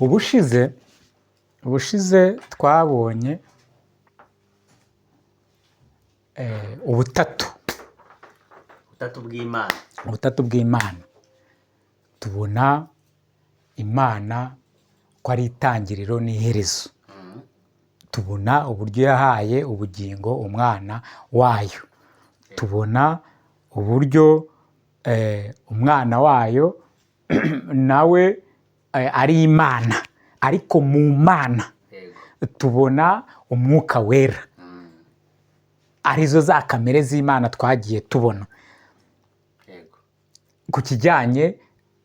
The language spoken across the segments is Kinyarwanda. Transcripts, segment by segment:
Ubushize twabonye ubutatu. Ubutatu bw'Imana. Ubutatu bw'Imana, tubona Imana ko ari itangiriro n'iherezo, tubona uburyo yahaye ubugingo umwana wayo, tubona uburyo umwana wayo nawe ari Imana ariko mu Mana, tubona Umwuka Wera, arizo za kamere z'Imana twagiye tubona. Ku kijyanye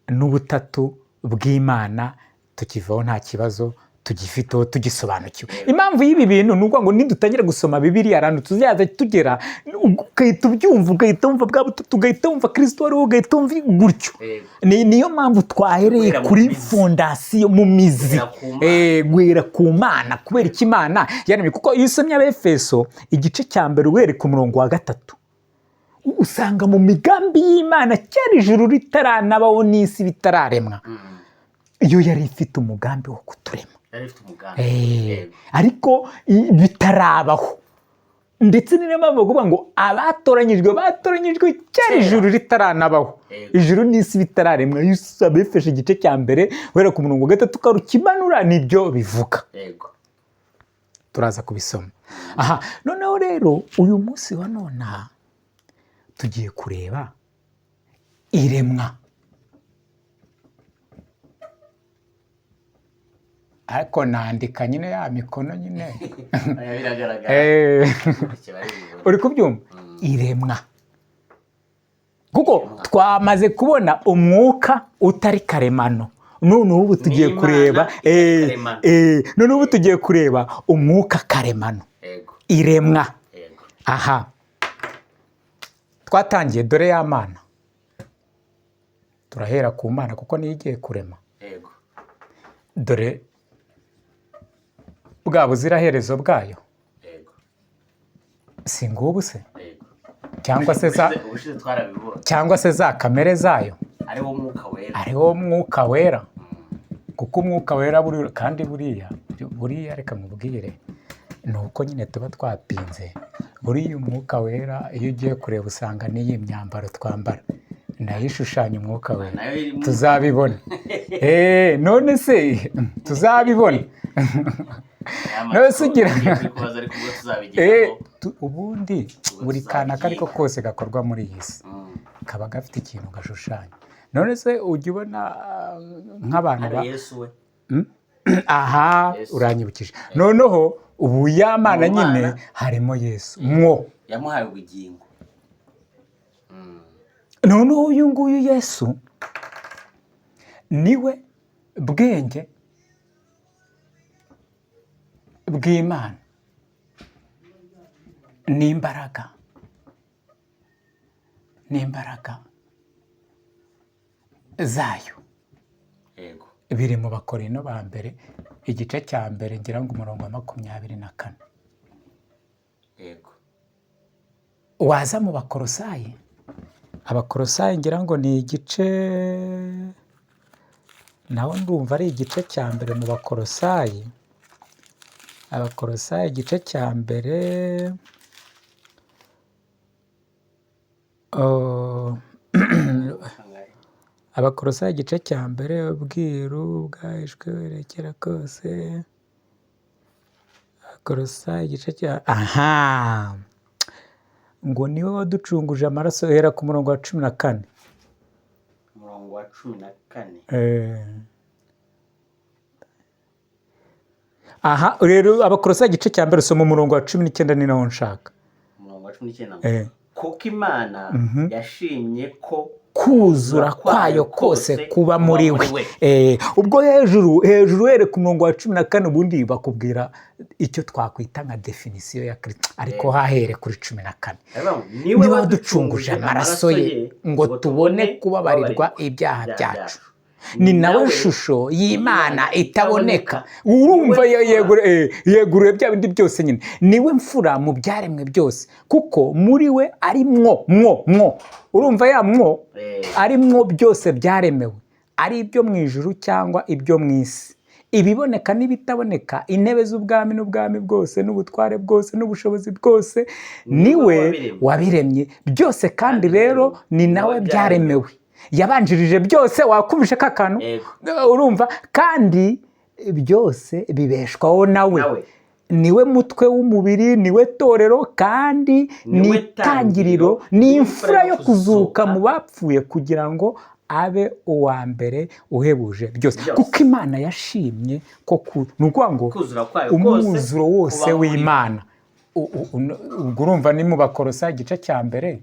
n'ubutatu bw'Imana tukivaho nta kibazo tugifiteho, tugisobanukiwe. Impamvu y'ibi bintu ni ukuvuga ngo nidutangira gusoma Bibiliya, ahantu tuzaza tugera ugahita ubyumva, ugahita wumva bwa butatu, ugahita wumva Kirisito wariho, ugahita wumva gutyo. Niyo mpamvu twahereye Guhera mu kuri mizi. fondasiyo, mu mizi. Guhera ku Mana. Guhera ku Mana. Kubera icyo Imana yaremye, kuko iyo usomye Abefeso igice cya 1 uhereye ku murongo wa 3, usanga mu migambi y'Imana kera ijuru ritaranabaho n'isi bitararemwa, iyo yari ifite umugambi wo kuturema. Yari ifite umugambi. Ariko bitarabaho, ndetse ni niyo mpamvu bavuga ngo abatoranyijwe batoranyijwe kera Kera. ijuru ritaranabaho, ijuru n'isi bitararemwa. Iyo usoma Abefeso igice cya 1 guhera ku murongo wa 3 ukarukimanura, nibyo bivuga. Turaza kubisoma aha. Noneho rero uyu munsi wa none tugiye kureba iremwa, ariko nandika nyine ya mikono nyine. Oya, biragaragara. Kiba ari ibibona. Uri kubyumva? Iremwa, kuko twamaze kubona umwuka utari karemano, none ubu tugiye N'Imana kureba itari karemano. None ubu tugiye kureba umwuka karemano. Iremwa. Aha twatangiye, dore ya Mana, turahera ku Mana kuko niyo igiye kurema. Dore bwa buziraherezo bwayo. Si ngubu se? Cyangwa se za Ubushize twarabibonye. cyangwa se za kamere zayo, Ari wo Mwuka Wera. Ariwo Mwuka Wera, kuko Umwuka Wera buri kandi buriya buriya, reka mubwire, ni uko nyine tuba twapinze. Buriya Umwuka Wera iyo ugiye kureba usanga n'iyi myambaro twambara nayo ishushanya Umwuka Wera. Nayo irimo. Tuzabibona. None se tuzabibona? None se ugira Tugiye kubaza, ariko ubwo tuzabigeraho. Ubundi buri kantu ako ariko kose gakorwa muri iyi si kaba gafite ikintu gashushanya. None se ujya ubona nk'abantu Hari Yesu we. Aha. Yesu. Uranyibukije. Noneho ubu ya Mana Mu nyine Mana. harimo Yesu mwo. Yamuhaye ubugingo. Noneho uyu nguyu Yesu niwe bwenge bw'Imana n'imbaraga zayo. Biri mu Bakorino ba mbere igice cya 1, ngira ngo umurongo wa 24. Waza mu Bakorosayi, Abakorosayi ngira ngo ni igice, naho ndumva ari igice cya 1 mu Bakorosayi, Abakorosayi igice cya 1, oh, Abakorosayi igice cya 1, ubwiru bwahishwe werekera kose. Abakorosayi igice cya, aha, ngo niwe waducunguje amaraso, hera ku murongo wa 14. Umurongo wa 14. Aha rero Abakorosayi igice cya 1, usoma umurongo wa 19, ni nawo nshaka. Umurongo wa 19. Kuko Imana yashimye ko kuzura kwayo kose kuba muri we. Ubwo hejuru hejuru uhereye ku murongo wa 14, ubundi bakubwira icyo twakwita nka definisiyo ya Kristo, ariko hahere kuri 14. Aravuga ngo, niwe waducunguje amaraso ye ngo tubone kubabarirwa ibyaha byacu, ni nawe shusho y'Imana itaboneka. Urumva yeguruye bya bindi byose nyine. Niwe mfura mu byaremwe byose, kuko muri we ari mwo mwo mwo, urumva ya mwo, ari mwo byose byaremewe, ari ibyo mu ijuru cyangwa ibyo mu isi. Ibiboneka n'ibitaboneka, intebe z'ubwami n'ubwami bwose n'ubutware bwose n'ubushobozi bwose, niwe wabiremye. Wabiremye byose, kandi rero ni nawe byaremewe. Yabanjirije byose. Wakumvishe ka kantu? Yego. Urumva, kandi byose bibeshwaho nawe. Nawe. Niwe mutwe w'umubiri, niwe torero, kandi ni Niwe itangiriro, tangiriro, ni imfura yo kuzuka mu bapfuye, kugira ngo abe uwa mbere uhebuje byose. Byose. Kuko Imana yashimye ko ni ukuvuga ngo Kuzura kwayo kose umwuzuro wose kuba muri w'Imana. Ubwo urumva ni mu Bakorosa igice cya mbere,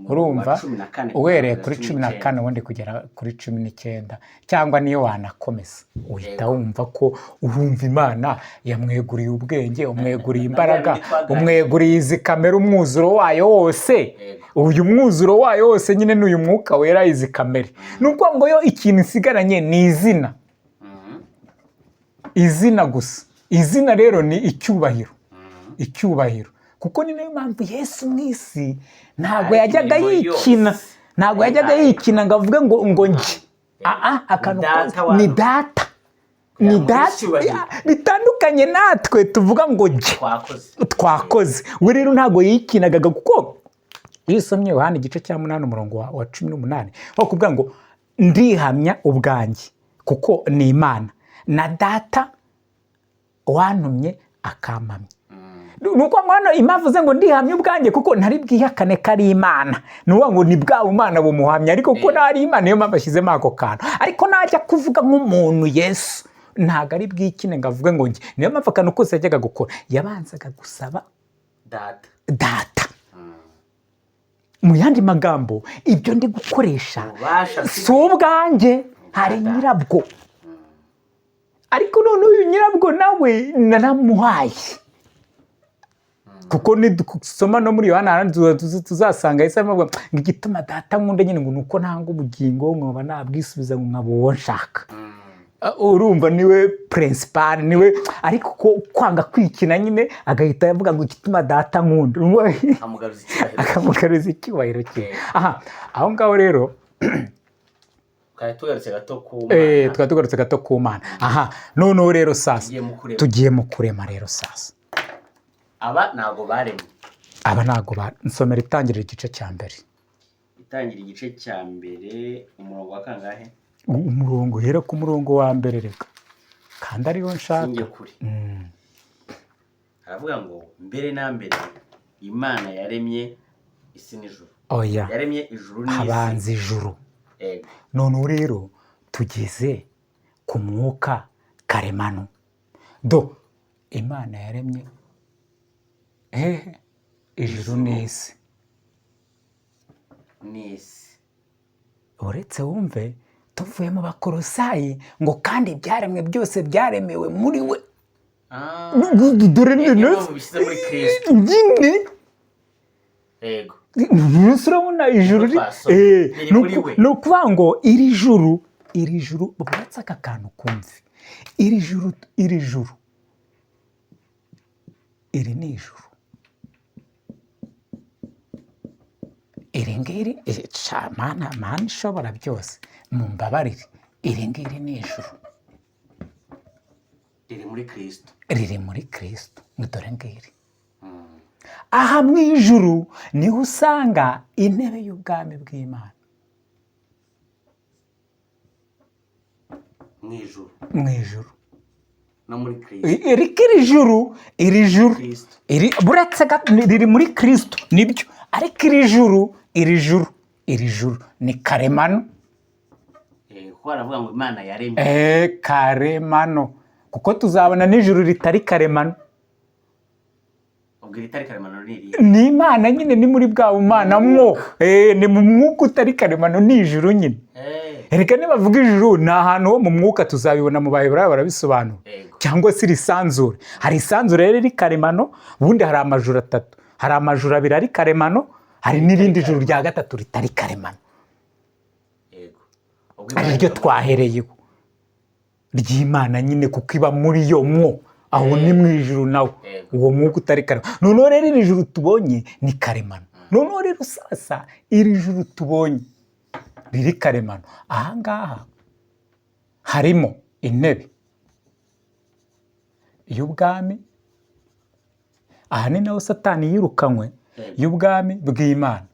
urumva, wa 14 uhereye kugera kuri kuri cumi na 19. kane ubundi kugera kuri 19, cyangwa niyo wanakomeza uhita wumva ko urumva Imana yamweguriye ubwenge, umweguriye imbaraga, bindi twaganiriye. Umweguriye izi kamere, umwuzuro wayo wose. Uyu mwuzuro wayo wose nyine ni uyu Mwuka Wera, izi kamere. Ni ukuvuga ngo yo ikintu isigaranye ni izina, izina gusa. Izina rero ni icyubahiro, icyubahiro, kuko ni nayo mpamvu Yesu mu isi ntabwo Ariko yajyaga imirimo yikina, yose ntabwo yajyaga ayihaye. yikina ngo avuge ngo njye, akantu Ni data kose wanyu. Ni data, ni Kugira ngo data. icyubahiro. Ya, bitandukanye natwe tuvuga ngo njye Twakoze. Twakoze. We rero ntabwo yikinagaga, kuko iyo usomye Yohani igice cya 8 umurongo wa 18, bakubwira ngo ndihamya ubwanjye kuko ni Imana, na Data wantumye akampamya. Ni ukuvuga ngo hano impamvu ze ngo ndihamya ubwanjye kuko ntari bwihakane ko ari Imana, ni ukuvuga ngo ni bwa bumana bumuhamya, ariko kuko ntari Imana, niyo mpamvu ashyizemo ako kantu. Ariko najya kuvuga nk'umuntu, Yesu ntabwo ari bwikine ngo avuge ngo njye. Niyo mpamvu akantu kose yajyaga gukora yabanzaga gusaba Data. Data. Mu yandi magambo, ibyo ndi gukoresha Ububasha si ubwanjye, hari Data. nyirabwo. Ariko none uyu nyirabwo nawe naramuhaye, kuko nidusoma no muri Yohana ahandi tuzasanga Yesu arimo avuga ngo igituma Data nkunda nyine ngo ni uko ntanga ubugingo, nkaba nabwisubiza, ngo nkaba uwo nshaka. Urumva niwe principal, niwe. Ariko ko kwanga kwikina nyine, agahita avuga ngo igituma Data nkunda. Amugaruza icyubahiro. Akamugaruza icyubahiro cye. Aha aho ngaho rero Twari tugarutse gato ku Mana. Twari tugarutse gato ku Mana. Aha noneho rero sasa Tugiye mu kurema. Tugiye mu kurema rero sasa. Aba ntabwo baremwe. Aba ntabwo ba nsomera Itangiriro igice cya mbere. Itangira igice cya mbere, umurongo wa kangahe? Umurongo, uhera ku murongo wa mbere reka, kandi ariwo nshaka. Sinjye kure. Aravuga ngo mbere na mbere Imana yaremye isi n'ijuru. Oya. Yaremye ijuru n'isi. Habanza ijuru. Yego. Noneho rero tugeze ku mwuka karemano. Do Imana yaremye hehe? Ijuru n'isi. N'isi. Uretse wumve tuvuye mu Bakorosayi ngo kandi ibyaremwe byose byaremewe muri we. Dore Niyo mpamvu bishyize muri Kristo. Nyine. Yego. Mbese urabona ijuru Twasomye. Riri ni muri we. Ni ukuvuga ngo iri juru, uretse aka kantu kumve, iri juru, iri ni ijuru, iri ngiri, ca Mana, Mana ishobora byose, mumbabarire, iri ngiri ni ijuru. Riri muri Kristo. Riri muri Kristo. Ngo dore ngiri aha mu ijuru niho usanga intebe y'ubwami bw'Imana. Mu ijuru. Mu ijuru. No muri Kristo. Ariko iri juru, iri juru Kristo. Iri buretse riri muri Kristo nibyo, ariko iri juru ni karemano. Kuko baravuga ngo Imana yaremye. Karemano, kuko tuzabona n'ijuru ritari karemano. Ubwo iritari karemano ni irihe? Ni Imana nyine, ni muri bwa bumana mwo. Ni mu mwuka utari karemano, ni ijuru nyine. Reka nibavuga ijuru ni ahantu ho mu mwuka, tuzabibona mu Baheburayo barabisobanura. Cyangwa se iri sanzure, hari isanzure rero riri karemano. Ubundi hari amajuru atatu: hari amajuru abiri ari karemano, hari n'irindi juru rya gatatu ritari karemano. Yego. Ubwo Ari Imana ryo twahereyeho ry'Imana nyine, kuko iba muri yo mwo aho ni mu ijuru nawe. Uwo mwuka utari karemano. Noneho rero iri juru tubonye ni karemano. Noneho rero sasa iri juru tubonye riri karemano, ahangaha harimo intebe. y'ubwami. Aha ni naho Satani yirukanywe, y'ubwami bw'Imana,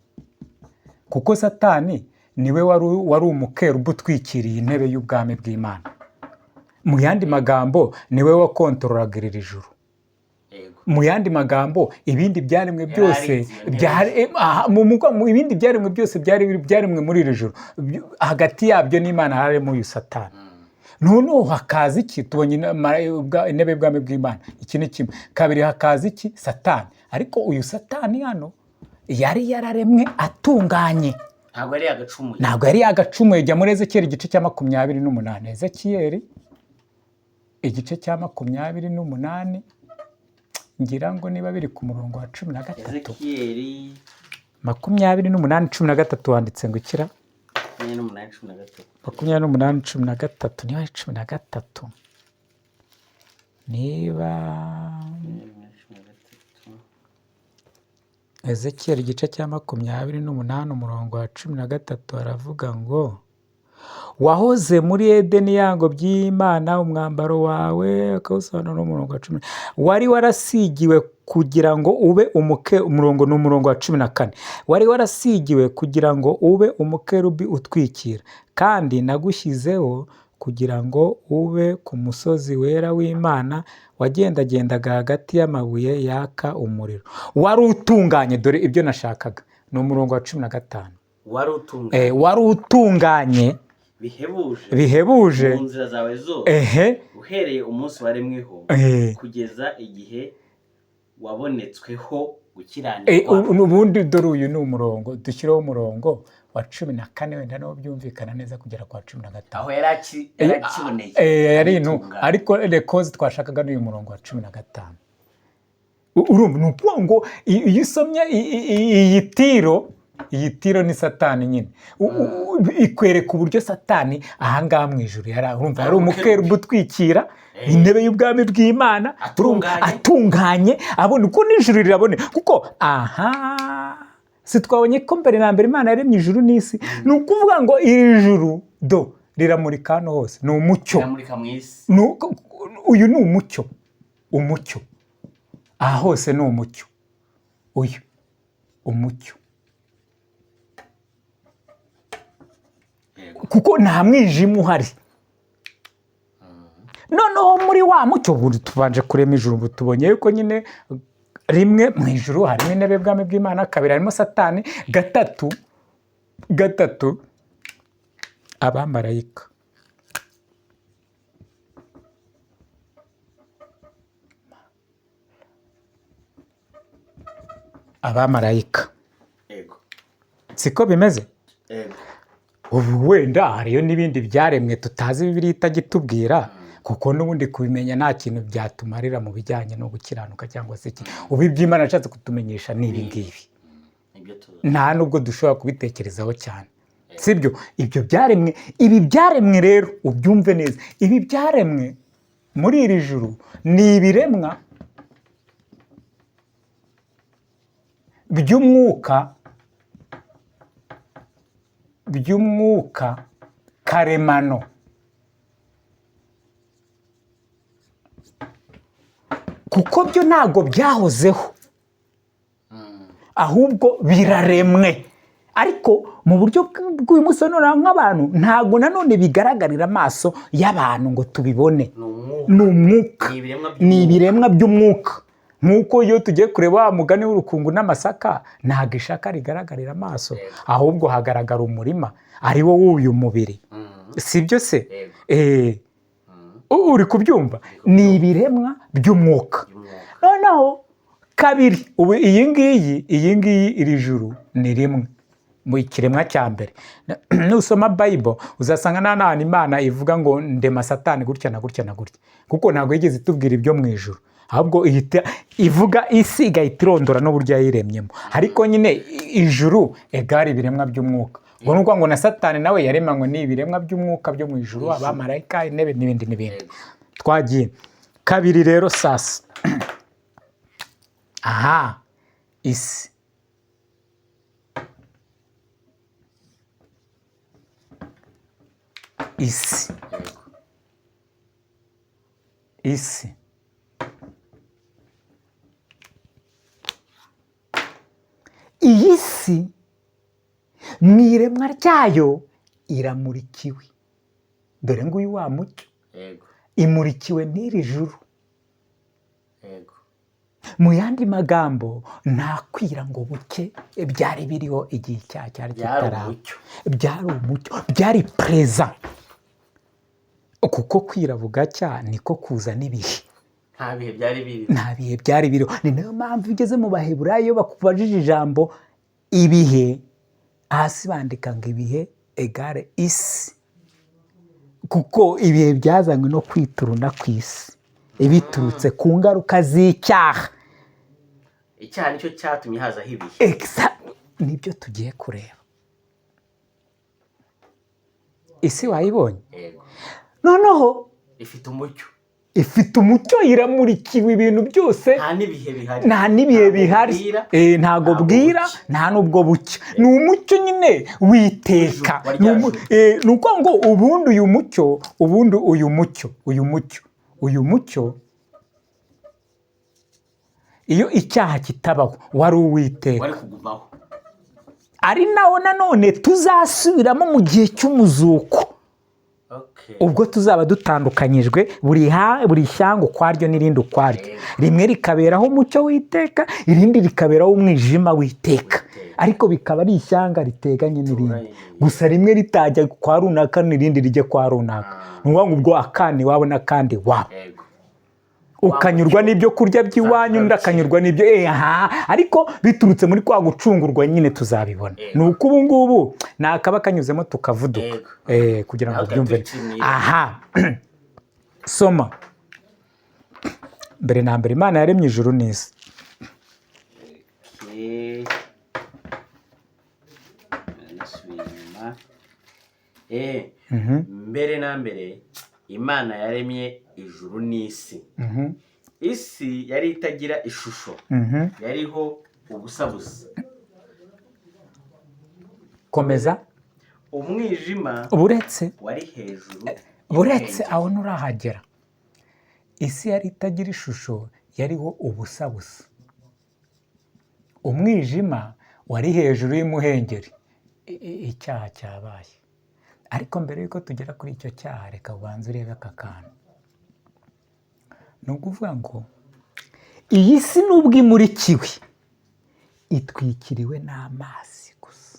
kuko Satani niwe wari umukerubu utwikiriye intebe y'ubwami bw'Imana. Mu yandi magambo, niwe wakontororaga iri juru. Mu yandi magambo, ibindi byaremwe Yari byose arinze iyo ntebe. byari aha, mu ibindi byaremwe byose byari byaremwe muri iri juru, hagati yabyo n'Imana harimo uyu Satani. Noneho hakaza iki? Tubonye intebe y'ubwami bw'Imana, iki ni kimwe. Kabiri, hakaza iki? Satani. Ariko uyu Satani hano yari yararemwe atunganye. Ntabwo yari yagacumuye. Ntabwo yari yagacumuye. Jya muri Ezekiyeli igice cya 28, Ezekiyeli igice cya 28, ngira ngo niba biri ku murongo wa 13. Ezekiyeli. 28:13, wanditse ngo ikira? 28:13. 28:13, niba ari 13, niba 28:13. Ezekiyeli igice cya 28 umurongo wa 13, aravuga ngo: "Wahoze muri Edeni ya ngobyi y'Imana, umwambaro wawe akawusobanura n'umurongo wa 10, wari warasigiwe kugira ngo ube umuke." Umurongo ni umurongo wa 14. "Wari warasigiwe kugira ngo ube umukerubi utwikira, kandi nagushyizeho kugira ngo ube ku musozi wera w'Imana, wagendagendaga hagati y'amabuye yaka umuriro, wari utunganye." Dore ibyo nashakaga ni umurongo wa 15. Wari utunganye. Wari utunganye bihebuje bihebuje mu nzira zawe zose uhereye umunsi waremweho kugeza igihe wabonetsweho gukiranirwa. Ubundi dore uyu ni umurongo, dushyireho umurongo wa 14 wenda nawo byumvikana neza kugera kwa 15. Aho yari akiboneye. Yari inu Aritunganye. Ariko rekozi twashakaga n'uyu murongo wa 15. Urumva, ni ukuvuga ngo iyo usomye iyi tiro, iyi tiro ni Satani nyine. Ikwereka uburyo Satani ahangaha mu ijuru yari, urumva, yari umukerubu utwikira intebe y'ubwami bw'Imana, urumva, Atunganye. atunganye, abona uko n'ijuru rirabone. Kuko aha si twabonye ko mbere na mbere Imana yaremye ijuru n'isi? Ni ukuvuga ngo iri juru do riramurika hano hose, ni umucyo. Riramurika mu isi. Uyu ni umucyo, umucyo aha hose ni umucyo, uyu umucyo, kuko nta mwijima uhari. Noneho muri wa mucyo, ubu tubanje kurema ijuru, ubu tubonye yuko nyine rimwe mu ijuru harimo intebe y'ubwami bw'Imana, kabiri harimo Satani, gatatu abamarayika. Abamarayika. Siko bimeze? Yego. Ubu wenda hariyo n'ibindi byaremwe tutazi, Bibiliya itajya itubwira, kuko n'ubundi kubimenya nta kintu byatumarira mu bijyanye no gukiranuka cyangwa se iki. Ubu iby'Imana yashatse kutumenyesha ni ibi ngibi. Nibyo tuzi. Nta nubwo dushobora kubitekerezaho cyane, sibyo? Ibyo byaremwe, ibi byaremwe rero ubyumve neza, ibi byaremwe muri iri juru ni ibiremwa by'umwuka, by'umwuka karemano, kuko byo ntabwo byahozeho, ahubwo biraremwe. Ariko mu buryo bw'uyu munsi wa none nk'abantu, ntabwo nanone bigaragarira amaso y'abantu ngo tubibone. Ni umwuka. Ni umwuka. Ni ibiremwa Ni by'umwuka. ibiremwa by'umwuka, nk'uko iyo tugiye kureba wa mugani w'urukungu n'amasaka, ntabwo ishaka rigaragarira amaso, ahubwo hagaragara umurima ari wo w'uyu mubiri. Si byo se? Yego. Uri kubyumva? Ni ibiremwa by'umwuka. By'umwuka. Noneho kabiri, ubu iyi ngiyi, iri juru ni rimwe mu kiremwa cya mbere. Nusoma Bible uzasanga nta n'ahantu Imana ivuga ngo ndema Satani gutya na gutya na gutya, kuko ntabwo yigeze itubwira ibyo mu ijuru, ahubwo ihita ivuga isi, igahita irondora n'uburyo yayiremyemo. Ariko nyine ijuru egari ibiremwa by'umwuka. Ubwo ni ukuvuga ngo na Satani nawe yaremanywe n'ibiremwa by'umwuka byo mu ijuru, abamarayika, intebe n'ibindi n'ibindi. Twagiye kabiri rero sasa, aha isi. Isi. Isi. Iyi si mu iremwa ryayo iramurikiwe. Dore nguyu wa mucyo. Imurikiwe n'iri juru. Mu yandi magambo, nta kwira ngo buke byari biriho igihe icyaha cyari Byari kitaraba. umucyo. Byari umucyo, byari présent, kuko kwira bugacya niko kuza n'ibihe. Nta bihe byari biriho. Nta bihe byari biriho. Ni nayo mpamvu iyo ugeze mu Baheburayo, iyo bakubajije ijambo ibihe, hasi bandika ngo ibihe égale isi, kuko ibihe byazanywe no kwituruna ku isi biturutse ku ngaruka z'icyaha. Icyaha nicyo cyatumye hazaho ibihe. Nibyo tugiye kureba. Isi wayibonye? Yego. Noneho Ifite umucyo. ifite umucyo, iramurikiwe, ibintu byose. Nta n'ibihe bihari. Nta n'ibihe Ntabwo bihari. bwira, Ntago ntabwo bwira, bucya. nta n'ubwo bucya. Ni umucyo nyine witeka. Wa Ni rya juru. Ni ukuvuga ngo ubundi uyu mucyo, iyo icyaha kitabaho, wari uwiteka. Wari kugumaho. Ari nawo nanone tuzasubiramo mu gihe cy'umuzuko, ubwo tuzaba dutandukanyijwe, buri shyanga ukwaryo n'irindi ukwaryo, rimwe rikaberaho umucyo w'iteka, irindi rikaberaho umwijima w'iteka, ariko bikaba ari ishyanga riteganye n'irindi, gusa rimwe ritajya kwa runaka n'irindi rijya kwa runaka. Ni ukuvuga ngo ubwo akana iwabo n'akandi iwabo, ukanyurwa n'ibyo kurya by'iwanyu, undi akanyurwa n'ibyo aha, ariko biturutse muri kwa gucungurwa nyine tuzabibona. Ni uko ubu ngubu ni akaba kanyuzemo tukavuduka, kugira ngo Nawe ubyumve. tukiri mu irembo. Aha soma: mbere na mbere Imana yaremye ijuru n'isi. Nasubiye inyuma. Mbere na mbere Imana yaremye ijuru n'isi. Isi yari itagira ishusho, yariho ubusa busa. Komeza. Umwijima Buretse. wari hejuru Buretse. y'umuhengeri. Aho nturahagera. Isi yari itagira ishusho, yariho ubusa busa, umwijima wari hejuru y'umuhengeri. Icyaha cyabaye, ariko mbere y'uko tugera kuri icyo cyaha, reka ubanze urebe aka kantu. Ni ukuvuga ngo iyi si, nubwo imurikiwe, itwikiriwe n'amazi gusa,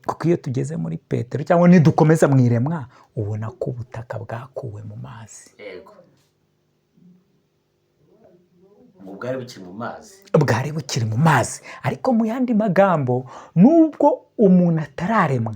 kuko iyo tugeze muri Petero cyangwa nidukomeza mu iremwa, ubona ko ubutaka bwakuwe mu mazi. Yego, ubwo bwari bukiri mu mazi. Bwari bukiri mu mazi. Ariko mu yandi magambo, nubwo umuntu atararemwa,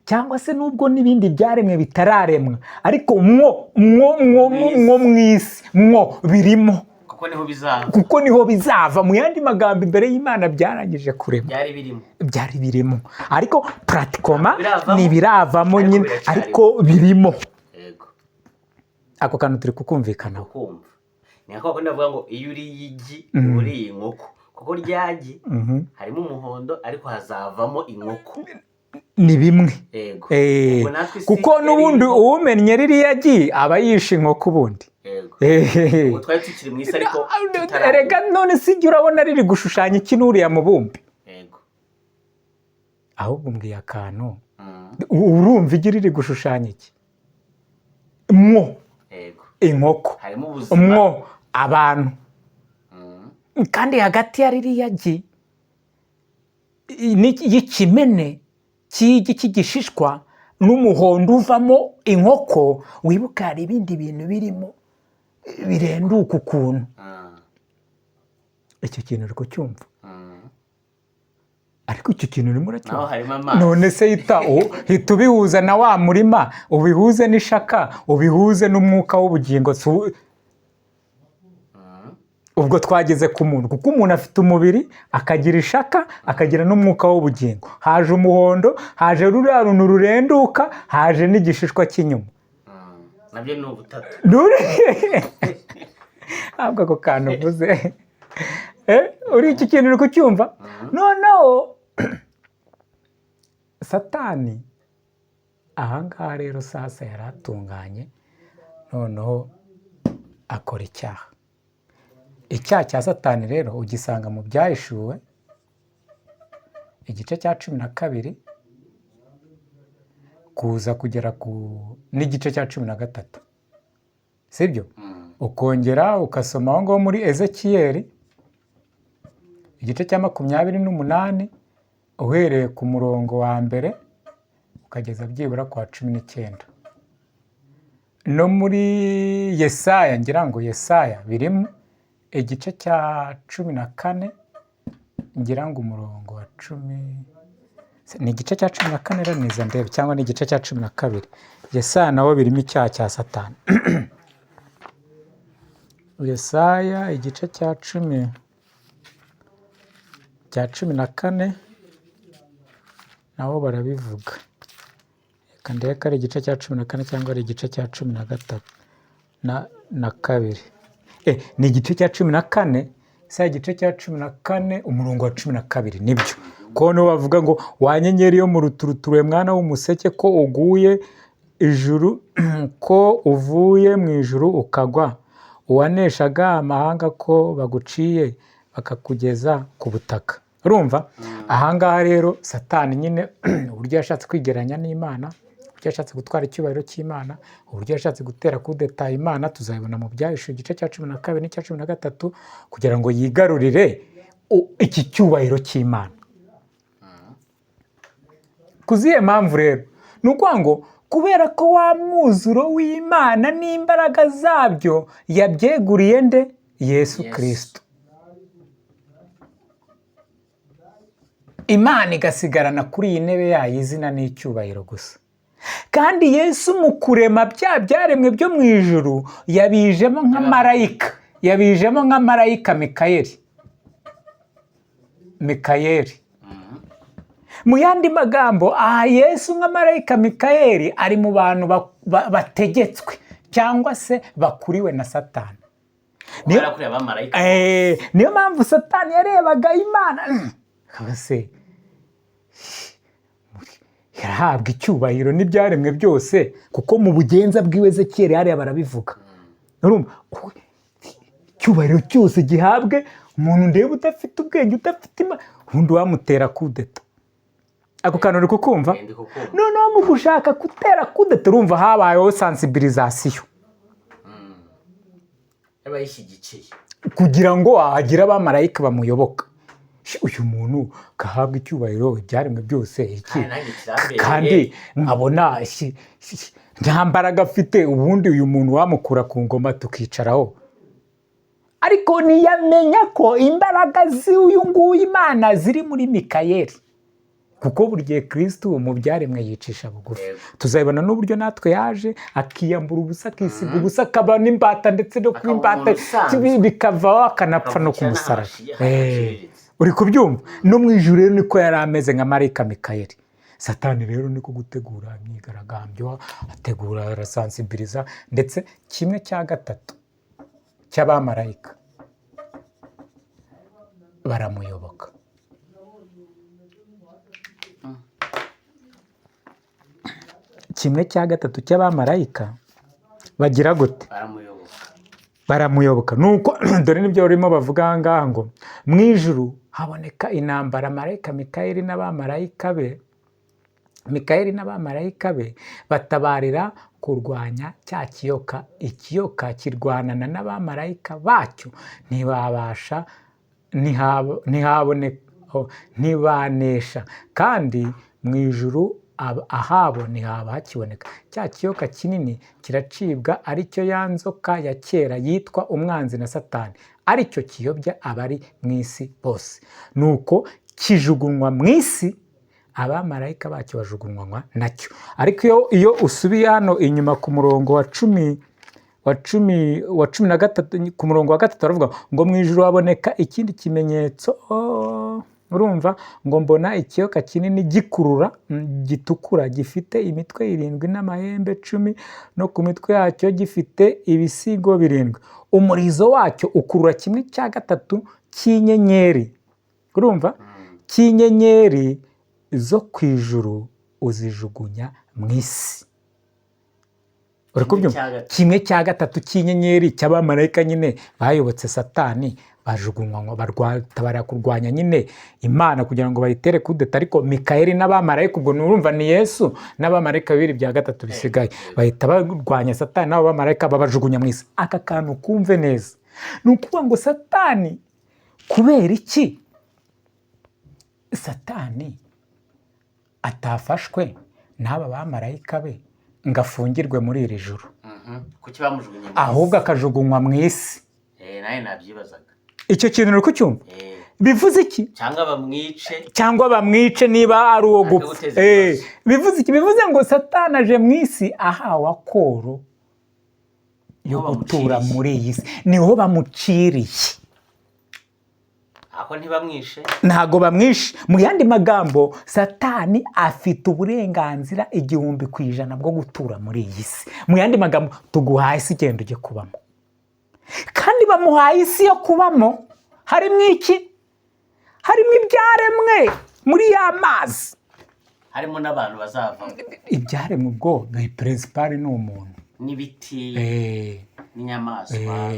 cyangwa se nubwo n'ibindi byaremwe bitararemwa, ariko mwo mu isi mwo birimo. Kuko niho bizava. Kuko niho bizava. Mu yandi magambo, imbere y'Imana byarangije kuremwa. Byari birimo. Byari birimo, ariko pratiquement Biravamo. Ntibiravamo Ariko nyine. biracyarimo. Ariko birimo. Ako kantu turi kukumvikanaho? Kumva ni nka kwa kundi bavuga ngo iyo uriye igi uba uriye inkoko, kuko rya gi harimo umuhondo, ariko hazavamo inkoko. Ni bimwe. Ubwo natwe isi Kuko yari n'ubundi irimo. uwumennye ririya gi aba yishe inkoko ubundi. Ubwo twari tukiri mu isi, ariko tutararema. Erega none si ijya urabona riri gushushanya iki n'uriya mubumbe? Ahubwo mbwiye akantu. Urumva igi riri gushushanya iki mwo? Inkoko. Harimo ubuzima. Mwo abantu. Kandi hagati ya ririya gi y'ikimene cy'igi cy'igishishwa n'umuhondo uvamo inkoko, wibuka hari ibindi bintu birimo birenduka ukuntu. Icyo kintu uri kucyumva? Ariko icyo kintu urimo Naho uracyumva? harimo amazi. None se hita ubihuza na wa murima, ubihuze n'ishaka, ubihuze n'umwuka w'ubugingo. Ubwo twageze ku muntu, kuko umuntu afite umubiri, akagira ishaka, akagira n'umwuka w'ubugingo. Haje umuhondo, haje ruriya runtu rurenduka, haje n'igishishwa cy'inyuma. Nabyo ni ubutatu. Ntabwo ako kantu uvuze. Uri iki kintu uri kucyumva? Noneho Satani ahangaha rero sasa yari atunganye, noneho akora icyaha. Icyaha cya Satani rero ugisanga mu Byahishuwe. igice cya 12 kuza kugera ku n'igice cya 13, sibyo? Ukongera ugasoma aho ngaho muri Ezekiyeli igice cya 28, uhereye ku murongo wa mbere ukageza byibura ku wa 19. No muri Yesaya, ngira ngo Yesaya birimo igice cya 14, ngira ngo umurongo wa 10, ni igice cya 14 raniza ndebe, cyangwa ni igice cya 12. Yesaya nawo birimo icyaha cya Satani. Yesaya igice cya 14 nabo barabivuga. Reka ndebe ko ari igice cya 14 cyangwa ari igice cya 13 na kabiri. Ni igice cya 14, Yesaya igice cya 14 umurongo wa 12, nibyo. Ko niho bavuga ngo: "Wa nyenyeri yo mu ruturuturu, mwana w'umuseke, ko uguye ijuru, ko uvuye mu ijuru ukagwa, uwaneshaga amahanga ko baguciye bakakugeza ku butaka." Urumva ahangaha rero Satani nyine uburyo yashatse kwigereranya n'Imana, uburyo yashatse gutwara icyubahiro cy'Imana, uburyo yashatse gutera kudeta Imana, tuzabibona mu Byahishuwe igice cya 12 n'icya 13, kugira ngo yigarurire iki cyubahiro cy'Imana. Ku zihe mpamvu rero? Ni ukuvuga ngo kubera ko wa mwuzuro w'Imana n'imbaraga zabyo yabyeguriye nde? Yesu Yesu. Kirisito. Imana igasigarana kuri iyi ntebe yayo izina n'icyubahiro gusa. Kandi Yesu mu kurema bya byaremwe byo mu ijuru yabijemo nka marayika, yabijemo nka marayika Mikayeli. Mikayeli. Mu yandi magambo, aha Yesu nka marayika Mikayeli ari mu bantu bategetswe cyangwa se bakuriwe na Satani. Kubera kuriya abamarayika. Niyo mpamvu Satani yarebaga Imana, akaba se yarahabwa icyubahiro n'ibyaremwe byose, kuko mu bugenza bw'iwe Ezekiyeli hariya barabivuga. Urumva, icyubahiro cyose gihabwe umuntu ndeba udafite ubwenge, udafite Imana, ubundi wamutera kudeta. Ako kantu uri kukumva? Ndi kukumva. Noneho mu gushaka gutera kudeta, urumva habayeho sensibilisation y'abayishyigikiye kugira ngo hagire abamarayika bamuyoboka. Uyu muntu gahabwa icyubahiro ibyaremwe byose iki, Kandi nanjye kirambereye. Kandi nkabona nta mbaraga afite, ubundi uyu muntu wamukura ku ngoma tukicaraho. Ariko ntiyamenya ko imbaraga z'uyu nguyu Imana ziri muri Mikayeli, kuko buri gihe Kirisitu mu byaremwe yicisha bugufi. Tuzabibona n'uburyo natwe yaje akiyambura ubusa, akisiga ubusa, akaba n'imbata, ndetse no kuba Akaba imbata umuntu usanzwe. bikavaho akanapfa no ku Akavukira musaraba. N'ahaciriritse. Uri kubyumva? No mu ijuru rero niko yari ameze nka marayika Mikayeli. Satani rero niko gutegura imyigaragambyo, ategura, arasansibiriza, ndetse kimwe cya gatatu cy'abamarayika baramuyoboka. Kimwe cya gatatu cy'abamarayika bagira gute? Baramuyoboka. Baramuyoboka. Nuko dore nibyo barimo bavuga aha ngaha ngo mu ijuru haboneka intambara, marayika Mikayeli n'abamarayika be, Mikayeli n'abamarayika be batabarira kurwanya cya kiyoka. Ikiyoka kirwanana n'abamarayika bacyo, ntibabasha, ntihaboneka, oh, ntibanesha, kandi mu ijuru ahabo ntihaba hakiboneka. Cya kiyoka kinini kiracibwa, aricyo ya nzoka ya kera yitwa umwanzi na Satani, aricyo kiyobya abari mu isi bose. Nuko kijugunywa mu isi, abamarayika bacyo bajugunywa nacyo. Ariko iyo usubiye hano inyuma ku murongo wa cumi wa cumi wa 13, ku murongo wa 3, baravuga ngo mu ijuru haboneka ikindi kimenyetso. Urumva ngo mbona ikiyoka kinini gikurura, gitukura, gifite imitwe irindwi n'amahembe 10, no ku mitwe yacyo gifite ibisigo birindwi. Umurizo wacyo ukurura kimwe cya gatatu cy'inyenyeri, urumva, cy'inyenyeri zo ku ijuru, uzijugunya mu isi. Uri kubyumva? Kimwe cya gatatu. Kimwe cya gatatu cy'inyenyeri cy'abamarayika nyine bayobotse Satani, bajugunywa ngo barwatabara kurwanya nyine Imana kugira ngo bayitere kudeta. Ariko Mikayeli n'abamarayika, ubwo nurumva ni Yesu n'abamarayika bibiri bya gatatu bisigaye, bahita barwanya Satani n'abo bamarayika, babajugunya mu isi. Aka kantu kumve neza. Ni ukuvuga ngo Satani, kubera iki Satani atafashwe n'aba bamarayika be ngo afungirwe muri iri juru? Kuki bamujugunye mu isi? Ahubwo akajugunywa mu isi. Nawe nabyibazaga. Icyo kintu uri kucyumva? Bivuze iki? Cyangwa bamwice. Cyangwa bamwice niba ari uwo Areke gupfa. guteza ibibazo. Bivuze iki? Bivuze ngo Satani aje mu isi ahawe accord yo Niho gutura bamuciriye. muri iyi si, niho bamuciriye. Aho ntibamwishe. Ntago bamwishe. Mu yandi magambo, Satani afite uburenganzira 1000% bwo gutura muri iyi si. Mu yandi magambo, tuguhaye isi, genda ujye kubamo. Kandi bamuhaye isi yo kubamo, harimo iki? Harimo ibyaremwe muri ya mazi. Harimo n'abantu bazavamo. Ibyaremwe ubwo ni principal, ni umuntu. N'ibiti n'inyamaswa.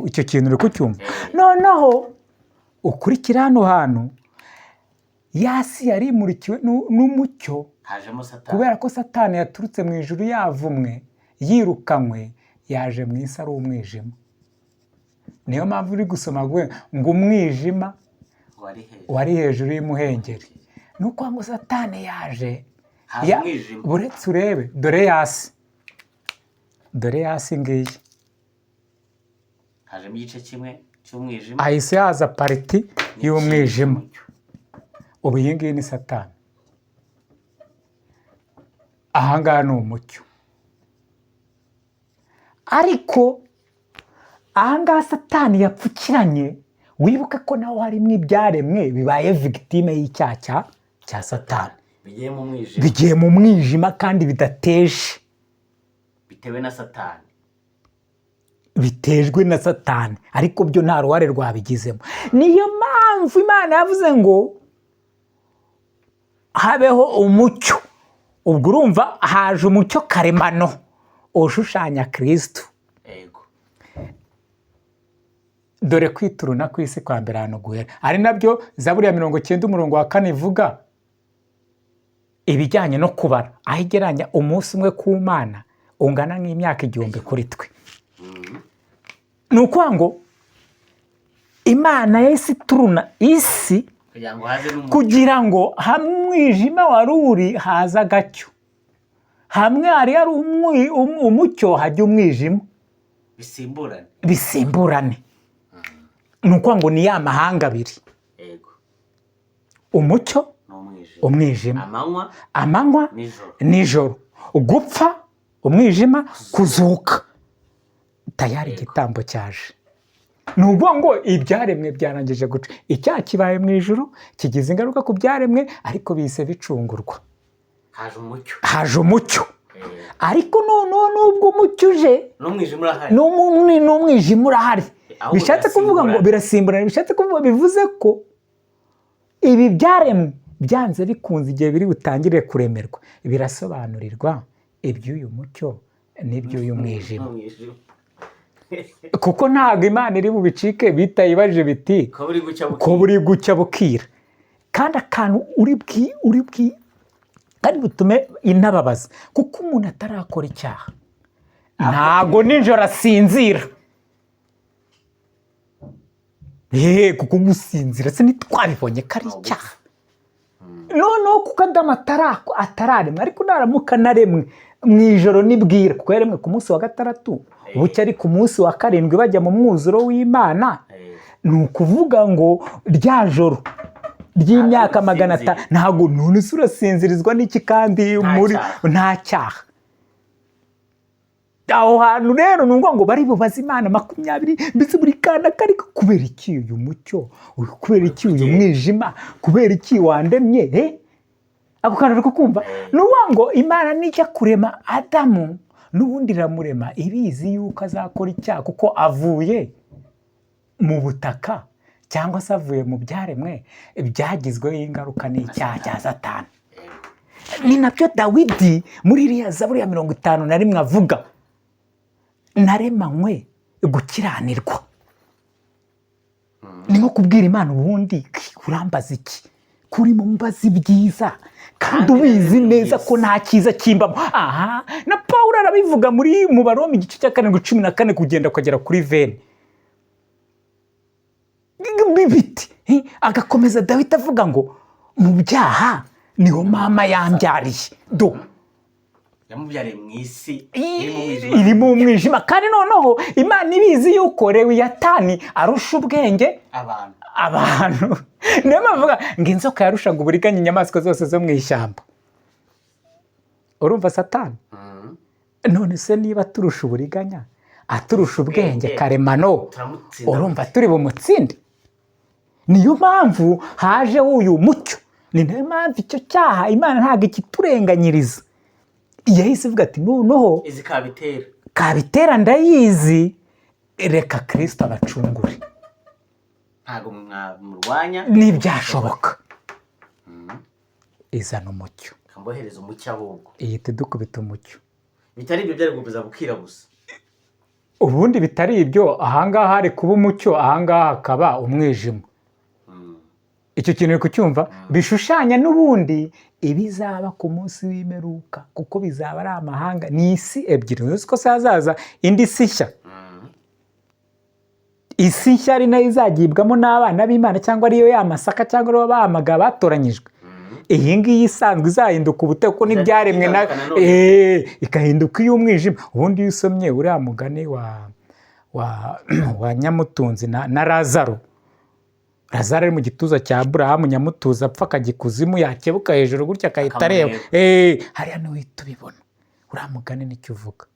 Icyo kintu uri kucyumva? Noneho ukurikira hano hantu, ya si yari imurikiwe n'umucyo. Hajemo Satani. Kubera ko Satani yaturutse mu ijuru yavumwe, yirukanywe, yaje mu isi ari umwijima. Niyo mpamvu uri gusoma ngo umwijima wari hejuru wari hejuru y'umuhengeri. Ni ukuvuga ngo Satani yaje haza umwijima. Buretse urebe, dore ya si, dore ya si ngiyi. Hajemo igice kimwe cy'umwijima. Ahise haza partie y'umwijima. Cy'umucyo. Ubu iyi ngiyi ni Satani, ahangaha ni umucyo. Ariko ahangaha Satani yapfukiranye, wibuke ko naho harimo ibyaremwe bibaye victime y'icyaha cya Satani. Bigiye mu mwijima. Bigiye mu mwijima kandi bidateje. Bitewe na Satani. Bitejwe na Satani, ariko byo nta ruhare rwabigizemo. Niyo mpamvu Imana yavuze ngo habeho umucyo. Ubwo urumva haje umucyo karemano ushushanya Kirisitu. Dore kwituruna ku isi kwa mbere ahantu guhera, ari nabyo Zaburi ya 90 umurongo wa 4 ivuga ibijyanye no kubara, aho igereranya umunsi umwe ku Mana ungana nk'imyaka 1000 kuri twe. Ni ukuvuga ngo Imana yahise ituruna isi kugira ngo haze n'umucyo. Kugira ngo hamwe umwijima wari uri haza agacyo, hamwe hari umucyo hajya umwijima. Bisimburane. Bisimburane. Ni ukuvuga ngo ni ya mahanga abiri: umucyo, n'umwijima, umwijima, amanywa, amanywa, nijoro, nijoro, gupfa, umwijima, kuzuka. Tayari igitambo cyaje. Ni ukuvuga ngo ibyaremwe byarangije guca. Icyaha kibaye mu ijuru kigize ingaruka ku byaremwe, ariko bihise bicungurwa. Haje umucyo. Haje umucyo. Ariko noneho nubwo umucyo uje, n'umwijima urahari. N'umwijima urahari. Ahubwo Bishatse kuvuga ngo birasimburana. Birasimburana. Bishatse kuvuga, bivuze ko ibi byaremwe byanze bikunze igihe biri butangire kuremerwa, birasobanurirwa iby'uyu mucyo n'iby'uyu mwijima. N'umwijima. Kuko ntabwo Imana iri bubicike bitayibajije biti ko buri gucya ko bukira. Buri gucya bukira. Kandi akantu uri bwi kandi butume inababaza, kuko umuntu atarakora icyaha ntago nijoro asinzira. Kuko gusinzira se ntitwabibonye ko ari icyaha? Noneho kuko Adamu atararemwa, ariko naramuka naremwe mu ijoro nibwira, kuko yaremwe ku munsi wa gatandatu, bucya ari ku munsi wa karindwi bajya mu mwuzuro w'Imana. Ni ukuvuga ngo rya joro ry'imyaka Ntabwo 500 usinzira. Ntabwo. None se urasinzirizwa n'iki kandi Nta muri cyaha. Nta cyaha. Aho hantu rero ni ukuvuga ngo bari bubaze Imana 20, mbese buri kana kari kubera iki uyu mucyo, kubera iki uyu mwijima, kubera iki wandemye? Ako kantu uri kukumva? Ni ukuvuga ngo Imana nijya kurema Adamu, n'ubundi iramurema ibizi yuko azakora icyaha, kuko avuye mu butaka cyangwa se avuye mu byaremwe byagizweho ingaruka n'icyaha cya Satani. Ni nabyo Dawidi muri iriya Zaburi ya 51 avuga: "Naremanywe gukiranirwa." Ni nko kubwira Imana: "Ubundi urambaza iki kuri mu mbaza ibyiza kandi Kandi ubizi nari neza mwiza." ko nta cyiza kimbamo?" Aha na Paul arabivuga muri mu Baroma igice cya 7, 14 kugenda ukagera kuri 20 biti. Agakomeza Dawidi avuga ngo mu byaha niho mama yambyariye do. Yamubyariye mu isi iri mu mwijima. Iri mu mwijima. Kandi noneho Imana ibizi yuko Lewiyatani arusha ubwenge abantu. Abantu. Niyo mpamvu avuga ngo inzoka yarushaga uburiganya inyamaswa zose zo mu ishyamba. Urumva Satani? None se niba turusha uburiganya, aturusha ubwenge Ubwenge. karemano, Turamutsinda. urumva turi bumutsinde? Niyo mpamvu haje uyu mucyo, ni nayo mpamvu icyo cyaha Imana ntabwo ikiturenganyiriza. Yahise ivuga ati: "Noneho Izi kabitera. kabitera ndayizi, reka Kirisito abacungure." Ntabwo mwamurwanya. Ntibyashoboka. Izana umucyo. Kambohereza umucyo ahubwo. Ihita idukubita umucyo. Bitari ibyo byari gukomeza bukira gusa. Ubundi bitari ibyo, ahangaha hari kuba umucyo, ahangaha hakaba umwijima. Icyo kintu uri kucyumva? Bishushanya n'ubundi ibizaba ku munsi w'imperuka, kuko bizaba ari amahanga, ni isi ebyiri. Uzi ko se hazaza indi si nshya? Isi nshya ari nayo izagibwamo n'abana b'Imana, cyangwa ariyo ya masaka, cyangwa ariyo bahamagara batoranyijwe. Iyi ngiyi isanzwe izahinduka ubuteko kuko n'ibyaremwe na Itandukana none. Ikahinduka iy'umwijima. Ubundi iyo usomye uriya mugani wa Nyamutunzi na Lazaro, Lazaro ari mu gituza cya Aburahamu, Nyamutuzi apfa akajya ikuzimu, yakebuka hejuru gutya akahita areba. Akamureba. Hariya niho uhita ubibona. Uriya mugani nicyo uvuga: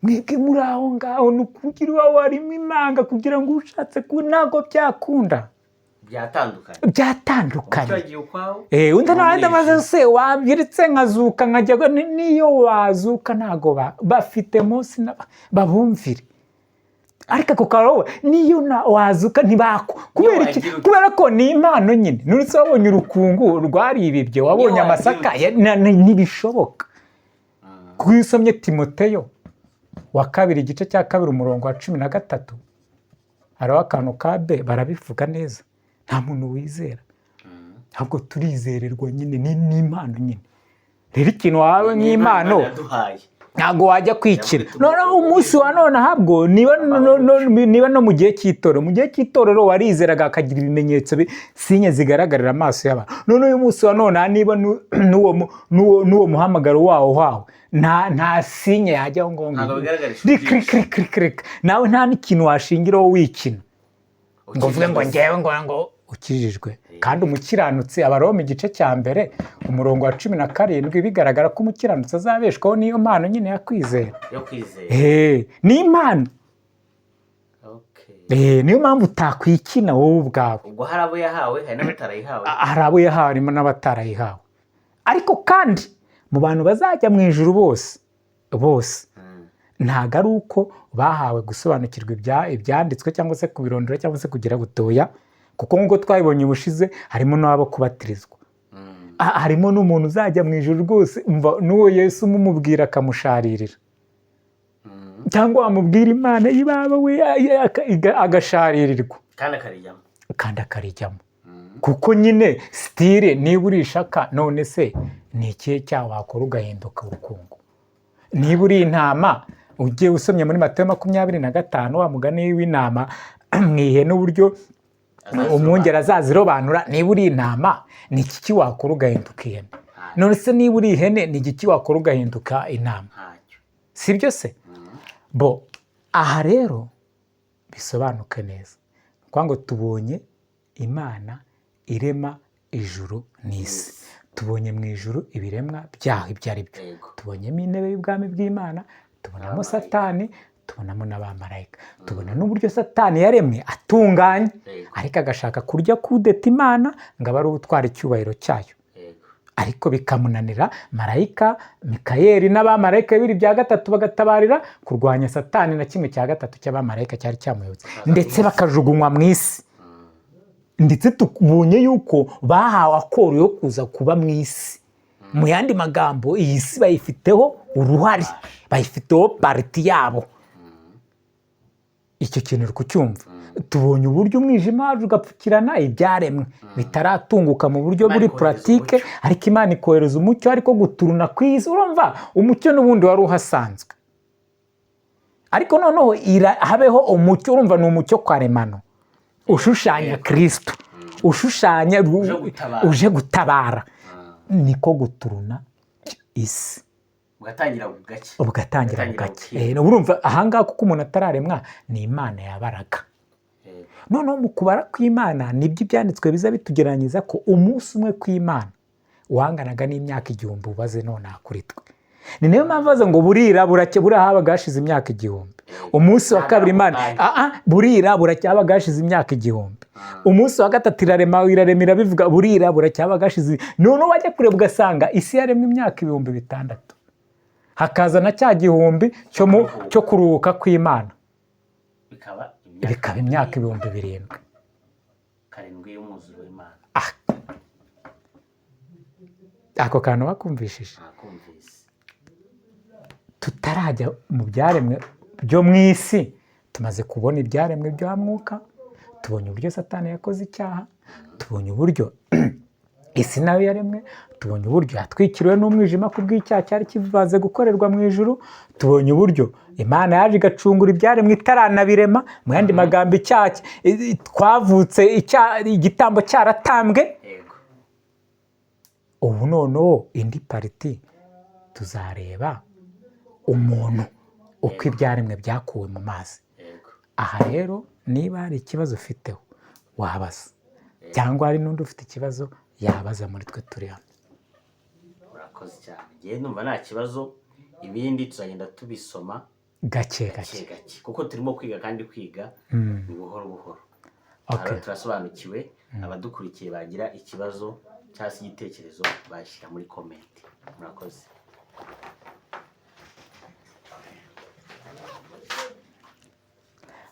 mwebwe muri aho ngaho ni ukugira iwawe harimo imanga, kugira ngo ushatse ku ntabwo byakunda. Byatandukanye. Byatandukanye. Umucyo wagiye ukwawo. Undi nawe Umwijima. amaze se wabyiritse nkazuka nkajya niyo wazuka ntago bafite munsi babumvire. Ariko ako karobo niyo wazuka ntibako kubera iki? Wagira ute? Kubera ko ni impano nyine. Nuretse wabonye urukungu rwaribibye, wabonye Niyo wagira amasaka ute? ntibishoboka. Kuko iyo usomye Timoteyo wa kabiri igice cya 2 umurongo wa 13, hariho akantu ka B, barabivuga neza: nta muntu wizera, ahubwo turizererwa nyine, ni impano nyine. Rero ikintu wahawe Ni nk'impano Imana yaduhaye. ntabwo wajya kwikira. Yakwita Noneho umunsi wa none ahabwo niba niba no mu gihe cy'itorero, mu gihe cy'itorero warizeraga akagira ibimenyetso signe zigaragarira amaso y'abantu. None uyu munsi wa none niba n'uwo muhamagaro wawo wawe nta signe yajyaho ngo Ntabwo bigaragarisha Reka, reka, reka, reka, reka. Nawe nta n'ikintu washingiraho wikina ngo uvuge ngo ngewe ngo ukijijwe kandi umukiranutsi. Abaroma igice cya 1 umurongo wa 17, bigaragara ko umukiranutsi azabeshwaho n'iyo mpano nyine ya kwizera. Yo kwizera. Ni impano. Okay. Niyo mpamvu utakwikina wowe ubwawe. Ubwo hari abo yahawe, hari n'abatarayihawe. Hari abo yahawe, harimo n'abatarayihawe. Ariko kandi mu bantu bazajya mu ijuru bose bose, ntabwo ari uko bahawe gusobanukirwa ibyanditswe cyangwa se kubirondora cyangwa se kugira gutoya, kuko nk'uko twabibonye ubushize harimo n'abo kubatirizwa. Harimo n'umuntu uzajya mu ijuru rwose, umva, n'uwo Yesu umumubwira akamusharirira, cyangwa wamubwira Imana y'ibaba we agasharirirwa. Kandi akarijyamo. Kandi akarijyamo, kuko nyine still niba uri ishaka, none se ni ikihe cyaha wakora ugahinduka urukungu? Niba uri intama, ugiye usomye muri Matayo 25, wa mugani w'intama mu ihene, uburyo umwungeri azazirobanura, niba uri intama ni iki wakora ugahinduka ihene? None se niba uri ihene ni igiki wakora ugahinduka intama? Ntacyo. Si byo se? Bo aha rero bisobanuke neza. Ni ukuvuga ngo tubonye Imana irema ijuru n'isi, tubonye mu ijuru ibiremwa byaho ibyo ari byo, tubonyemo intebe y'ubwami bw'Imana, tubonamo Abamarayika. Satani, tubonamo n'abamarayika, tubona n'uburyo Satani yaremwe atunganye, ariko agashaka kurya kudeta Imana ngo abe ari we utwara icyubahiro cyayo, ariko bikamunanira. Marayika Mikayeli n'abamarayika bibiri bya gatatu bagatabarira kurwanya Satani na kimwe cya gatatu cy'abamarayika cyari cyamuyobotse, ndetse bakajugunywa mu isi. Ndetse tubonye yuko bahawe accord yo kuza kuba mu isi. Mu yandi magambo, iyi si bayifiteho uruhare, bayifiteho part yabo. Icyo kintu uri kucyumva? Tubonye uburyo umwijima waje ugapfukirana ibyaremwe bitaratunguka mu buryo Imana buri ikohereza pratique, umucyo. ariko Imana ikohereza umucyo, ariko guturuna ku isi. Urumva, umucyo n'ubundi wari uhasanzwe, ariko noneho habeho umucyo. Urumva, ni umucyo karemano ushushanya Kirisito, ushushanya Uje gutabara. uje gutabara, niko guturuna isi. Ugatangira gake. Ugatangira Ugatangira bugake. bukira. Urumva ahangaha, kuko umuntu atararemwa, ni Imana yabaraga. Noneho mu kubara kw'Imana, nibyo ibyanditswe biza bitugereranyiriza ko umunsi umwe kw'Imana wanganaga n'imyaka 1000 ubaze nonaha kuri twe. Ni nayo mpamvu baza ngo burira buracya, buriya habaga hashize imyaka 1000. Umunsi wa kabiri Imana, burira buracya, habaga hashize imyaka 1000. Umunsi wa gatatu irarema, irarema, irabivuga, burira buracya, habaga hashize. Noneho wajya kureba ugasanga isi yaremwe imyaka 6000, hakaza na cya gihumbi cyo kuruhuka kw'Imana. Bikaba imyaka Bikaba imyaka 7000. 7 y'umwuzuro w'Imana. Ako kantu bakumvishije? Nakumvise. Tutarajya mu byaremwe byo mu isi, tumaze kubona ibyaremwe bya mwuka, tubonye uburyo Satani yakoze icyaha, tubonye uburyo isi nayo yaremwe, tubonye uburyo yatwikiriwe n'umwijima ku bw'icyaha cyari kimaze gukorerwa mu ijuru, tubonye uburyo Imana yaje igacungura ibyaremwe itaranabirema. Mu yandi magambo, icyaha twavutse igitambo cyaratambwe. Ubu noneho indi part tuzareba umuntu, uko ibyaremwe byakuwe mu mazi. Aha rero, niba hari ikibazo ufiteho wabaza, cyangwa hari n'undi ufite ikibazo yabaza muri twe turi hano. Urakoze cyane. Ngewe numva nta kibazo, ibindi tuzagenda tubisoma gake gake gake. Gake, kuko turimo kwiga, kandi kwiga ni buhoro buhoro. Aha turasobanukiwe. Abadukurikiye bagira ikibazo cyangwa se igitekerezo bashyira muri comment. Murakoze.